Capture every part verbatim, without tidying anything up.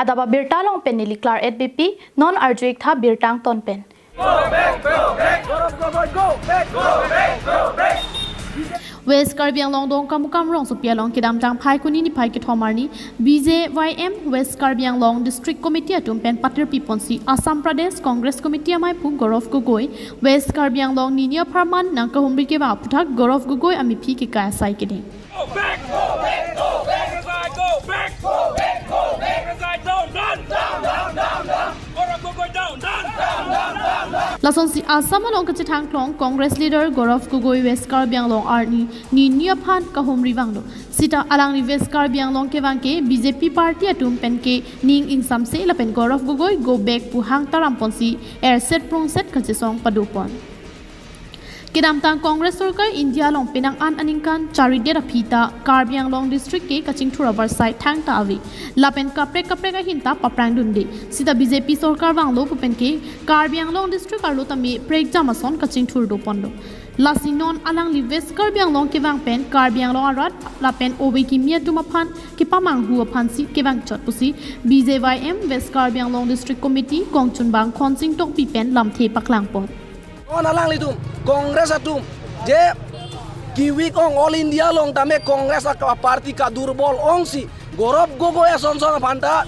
Daba birta along pen neli Claret Beypi, non arju-ik tha birta angton pen. West Karbi Anglong Dongkamukam rongsopi along kedamtang Phaikuni niphai kethom arni B J Y M West Karbi Anglong District Committee atum pen patirpi ponsi Assam Pradesh Congress Committee amaiphu Gaurav Gogoi West Karbi Anglong nini apharman nangkahumri kevang aphuthak Gaurav Gogoi amephi kekai asai keding. Go back! Go back! Go back! Go back! Go back! Go back! Go back! Down! Down! Down! Down! Down! Down! Gaurav Gogoi down! Down! Down! Down! Down! Down! Lasonsi Assam along kachethang klong Congress leader Gaurav Gogoi West Karbi Anglong arni nini aphan kahumri vanglo. Sita alangli West Karbi Anglong kevang ke B J P party atum pen ke ning ingsamse lapen Gaurav Gogoi go back pu hang taram ponsi erset prungset kachesong padopon. Kedamtang Congress sorkar India along penang an aningkan charidet aphi ta Karbi Anglong district ke kachingthur avarsai thangta ave. Lapen kaprek kaprek ahin ta paprang dunde. Sita B J P sorkar vanglo pu pen ke Karbi Anglong district arlo tame prekjam ason kachingthur doponlo. Lasi non alangli West Karbi Anglong kevang pen Karbi Anglong arat lapen ove kimi atum aphan kepamanghu aphansi kevang chot pusi B J Y M West Karbi Anglong District Committee kongchunbang Khonsing Tokbi pen lamthe paklangpon. Non alanglitum, Congress atum, je ki-weak ong, all India along tame Congress a party kadurbol ongsi, Gaurav Gogoi ason son aphan ta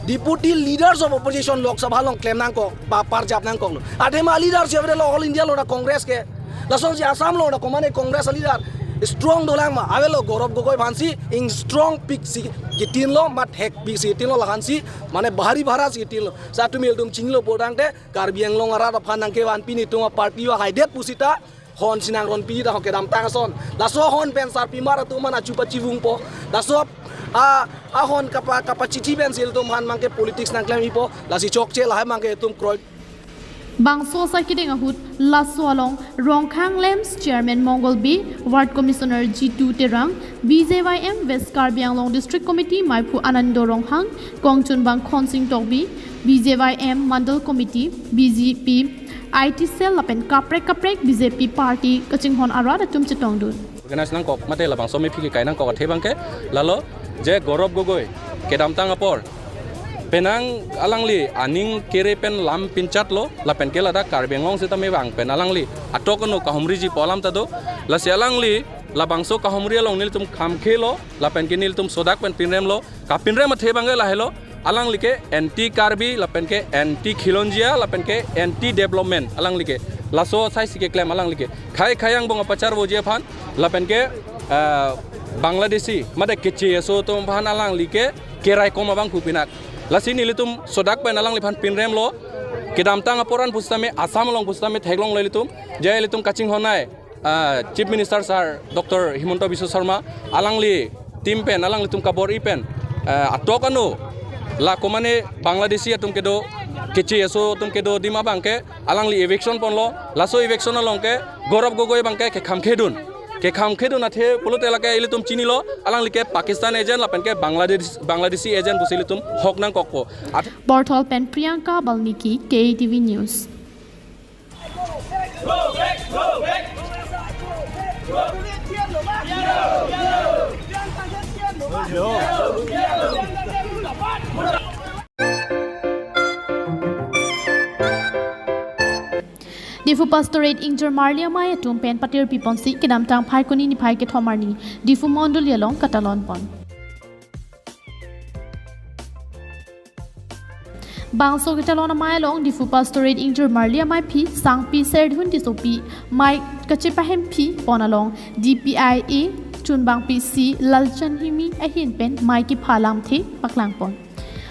Deputy Leaders of Opposition Lok Sabha along klem nangkok, ba parjap nangkoklo. Athema leadership avelo all India along ta Congress ke. Lasonsi Assam along ta komane Congress leader strong dolang ma. Avelo Gaurav Gogoi aphansi ing strong pik si kitinlo, mat hek pik si kitinlo, lahansi mane bhari bhara si kitinlo. Sa tum ilitum chinilo pulotangte Karbi Anglong arat aphan nangkevanpi netum a party va haidet pusita hon si nangronpi ta ho kedamtang ason. Laso hon pen sarpimar atum aphan achu pachivungpo. Laso a, ahon kapa, kapachithi pensi ilitum aphan mangke politics nangklem-ipo. Lasi chokche lahai mangke itum kroi. Bangso asai keding ahut laso along Rongkhang LAMPS Chairman Mongol Bey, Ward Commissioner Jitu Terang, B J Y M West Karbi Anglong District Committee maiphu Anando Ronghang, kongchunbang Khonsing Tokbi, B J Y M Mandal Committee, B J P I T Cell lapen kaprek kaprek B J P party kachinghon arat atum chetongdun. Organize nangkok mate labangso amephi kekai nangkok athe abangke lalo je Gaurav Gogoi kedamtang apor penang alangli aning kere pen lam pinchatlo lapen ke ladak Karbi Anglong sitame vang pen alangli atok anu kahumriji pu alam ta do. Lasi alangli labangso kahumri along nelitum khamkhelo lapen ke nelitum sodak pen pinremlo. Kapinrem athe abangke lahelo, alangli ke anti Karbi lapen ke anti Khilonjia lapen ke anti development alangli ke. Laso asai si keklem alangli ke. Khei khei angbong apacharvoji aphan lapen ke, ah, Bangladeshi mate keche aso atum aphan alangli ke keraikom abangphu pinak. Lasi nelitum sodak pen alangliphan pinremlo. Kedamtang apor an pusitame Assam along pusitame theklonglo ilitum. Je ilitum kachinghonnei, ah, Chief Minister Sir Doctor Himanta Biswa Sarma, alangli team pen, alanglitum kabor-i pen, ah, atok anu la komane Bangladeshi atum kedo, keche aso atum kedo adim abangke alangli eviction ponlo. Laso eviction along ke Gaurav Gogoi abangke kekhamkhedun. Kekhamkhedun athe pulote lake ilitum chinilo, alangli ke Pakistan agent lapen ke Bangladesh, Bangladeshi agent pusi ilitum hok nangkokpo. At- Borthol pen Priyanka Balmiki, K A T V News. Diphu Pastorate ingjir marli amei atum pen patirpi ponsi kedamtang Phaikuni niphai kethom arni Diphu Mondoli along katalon pon. Bangso ketalon amei along Diphu Pastorate ingjir marli ameiphi Sangpi Serdihun Tissopi mei kachepahemphi pon along D P I A chunbangpi C Lalchan Himi ahin pen mei kepha lamthe paklang pon.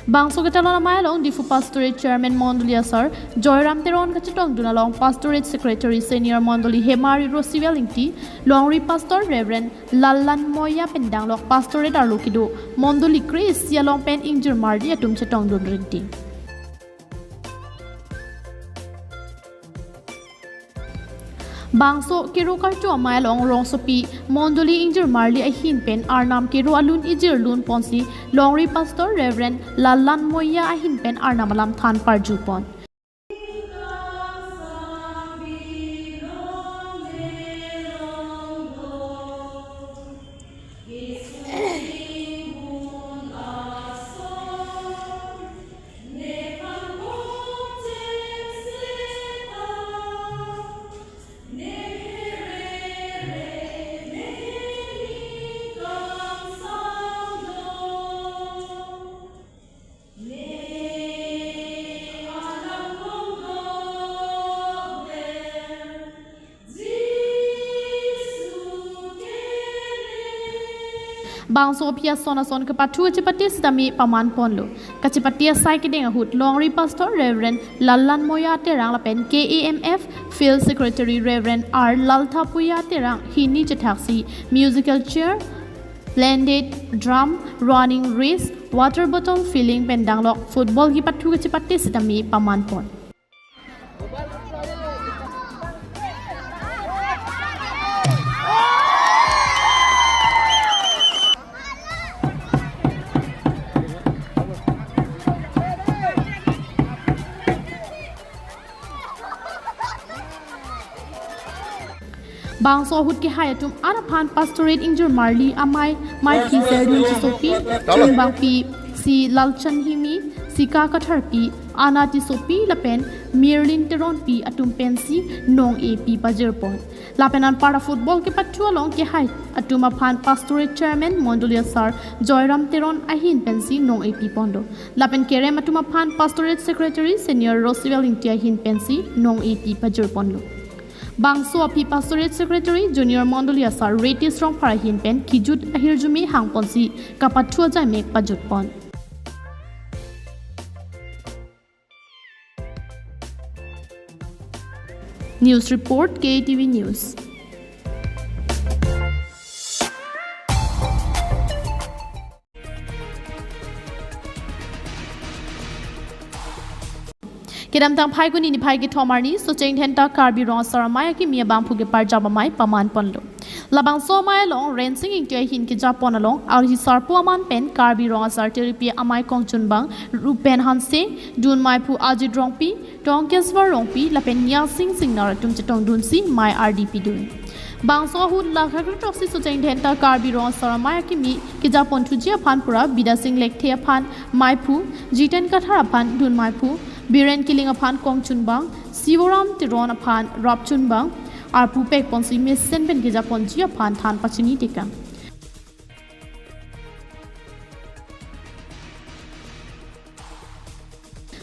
Bangso ketalon amei along Diphu Pastorate Chairman Mondoli asar Joyram Teron kachetongdun along Pastorate Secretary Senior Mondoli Hemari Rosiwel Ingti, Longri Pastor Reverend Lallan Moya pen danglok Pastorate arlo kedo Mondoli kre-isi along pen ingjir marli atum chetongdun rinti. Bangso kero karcho amei along rongsopi Mondoli ingjir marli ahin pen Arnam kero alun ijirlun ponsi Longri Pastor Reverend Lallan Moya ahin pen Arnam alam than parju pon. Bangso aphi ason ason kepathu kachepate sitame paman ponlo. Kachepate asai kedeng ahut Longri Pastor Reverend Lallan Moya Terang lapen K A M F Field Secretary Reverend R Lalthapuya Terang hini chethaksi musical chair, landed drum, running race, water bottle filling pen danglok football kepathu kachepate sitame paman pon. Bangso ahut kehai atum an aphan Pastorate ingjir marli amei, Maiphi Serdun Tissopi, chunbangpi si Lalchan Himi, Sika Katharpi, Ana Tissopi lapen Mirlin Teronpi atum pensi nong-e pi pajirpon. Lapen anparta football kepathu along kehai atum aphan Pastorate Chairman Mondoli Asar Joyram Teron ahin pensi nong-e pi ponlo. Lapen kerem atum aphan Pastorate Secretary Senior Rosibel Ingti ahin pensi nong-e pi pajirponlo. Bangso aphi Pastorate Secretary Junior Mondoli Asar Retish Rongphar ahin pen kijut ahirjume hangponsi kapathu ajaimek pajutpon. News report, K A T V News. Kedamtang Phaikuni niphai kethom arni Socheng Dhenta Karbi Rong Asar Amei akimi abangphu keparjap amei paman ponlo. Labangso amei along Rensing Ingti ahin kejapon along arhi sarpo aman pen Karbi Rong Asar Tiripi Amei kongchunbang Rupen Hanse, dunmeiphu Ajit Rongpi, Tongkeswar Rongpi lapen Niasing Singnar atum chetongdunsi mei ardi pidun. Bangso ahut lakha kretoksi Socheng Dhenta Karbi Rong Asar Amei akimi kejapon thuji aphan pura Bidya Sing Lekthe aphan meiphu, Jiten Kathar aphan dunmeiphu, Biren Killing aphan kongchunbang, Sivoram Teron aphan rapchunbang, arpu pekponsi mesen pen kejaponji aphan than pachini tekang.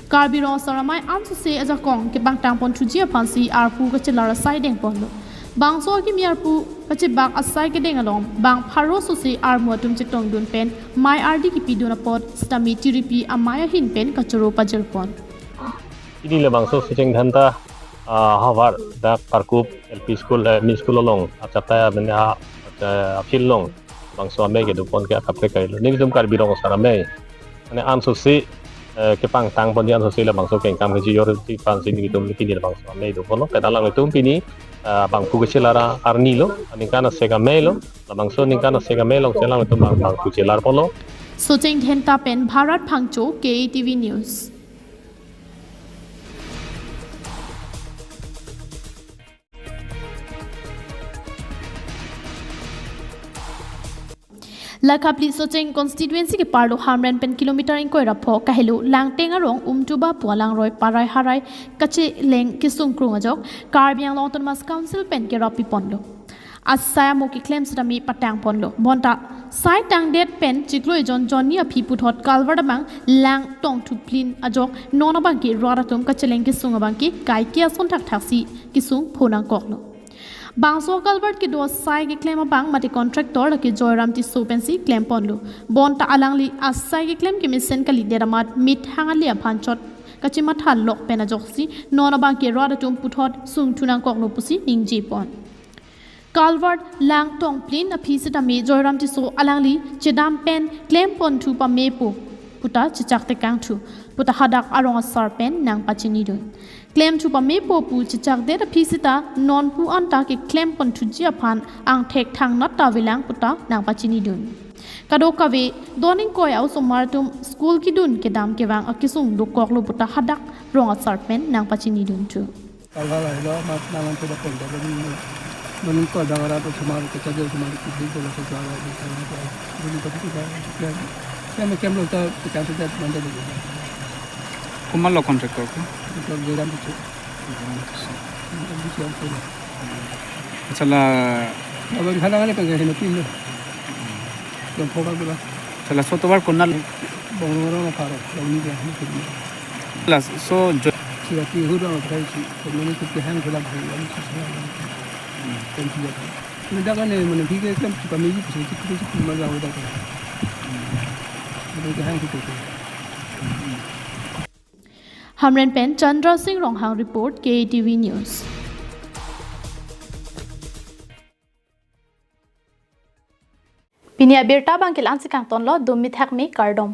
Karbi Rong Asar Amei ansose ajakong kepangtangpon thuji aphansi arpu kachelar asai dengponlo. Bangso akimi arpu kachebak asai kedeng along bang pharo sose armu atum chetongdun pen mei ardi kipidun apot sitame Tiripi Amei ahin pen kachoro pajirpon. Pini labangso Socheng Dhenta, ah, havar dak Parkup L P School, eh, M E School along, achatai amene a, acha-, a-field along bangso amei kedopon ke akaprek kailo. Nelitum Karbi Rong Asar Amei mane ansose, eh, kepangtangponji ansose labangso kengkam kejor-ji aphansi nelitum pini labangso amei doponlo. Pen alanglitum pini, eh, bangphu kechelar arni lo, aningkan asek amei lo, labangso aningkan asek amei along si alanglitum bang, bangphu chelarponlo. Socheng Dhenta pen Bharat Phangcho, K A T V News. Lakha phli Socheng constituency keparlo Hamren pen kilometer ingkoi ra pho kahelo Langteng arong Umtuba pu alangroi parai harai kacheleng kesung krung ajok Karbi Anglong Autonomous Council pen kerap piponlo. Asai amo keklem sitame patangponlo. Bonta sai tangdet pen chiklo ejon jonni aphi puthot culvert abang lang tongthuplin ajok non abangke rat atum kacheleng kesung abangke kaike ason thakthaksi kesung phonangkoklo. Bangso culvert kedo asai keklem abang mate contractor lake Joyram Tisso pensi klemponlo. Bonta alangli asai keklem kemesen kalidet amat methang ale aphan chot kachematha lok pen ajoksi non abangke rat atum puthot sungthunangkoklo pusi ningjepon. Culvert lang tongplin aphi sitame Joyram Tisso alangli chedam pen klemponthu pamepo puta chechak tekangthu puta hadak arong asar pen nangpachinidun. Klemthu pamepo pu chechakdet aphi sita nonpu anta keklemponthuji aphan angthek thangnat ta avelang puta nangpachinidun. Kadokave don ingkoi a-osomar atum school kedun kedam kevang akesung dokoklo puta hadak rong asar pen nangpachinidunthu. Kalhal ahilo, mat nalang peda pon da, bani, bani ko dang rat osomar, kecil osomar, kecil, kecil, kecil, kecil, bani ko, kecil, kecil, kecil, kecil, kecil, mande dulu. Komatlo contractor ke? Contractor Joyram Tisso. Joyram Tisso. Bisi yang punya. Achala. Abang khana ngane pengen hina pin lo. Yang pokok dulu. Achala, so tovar konat? Bang orang apa? Bang ni dia, ni dia. Achala, so jo- Sila ti hu dong apa sih? Kami ni kita hang sila bang, kami sila bang. Kan sila bang. Dak kan, eh, mane phi ke klem chipame ji, pisa chip, chip, chip, ma gaw dak kan. Ado ke hang chip ke. Hamren pen Chandra Singh Ronghang report, K A T V News. Pini abirta abang ke la-ansi kangtonlo, dumi thakmi, kardom.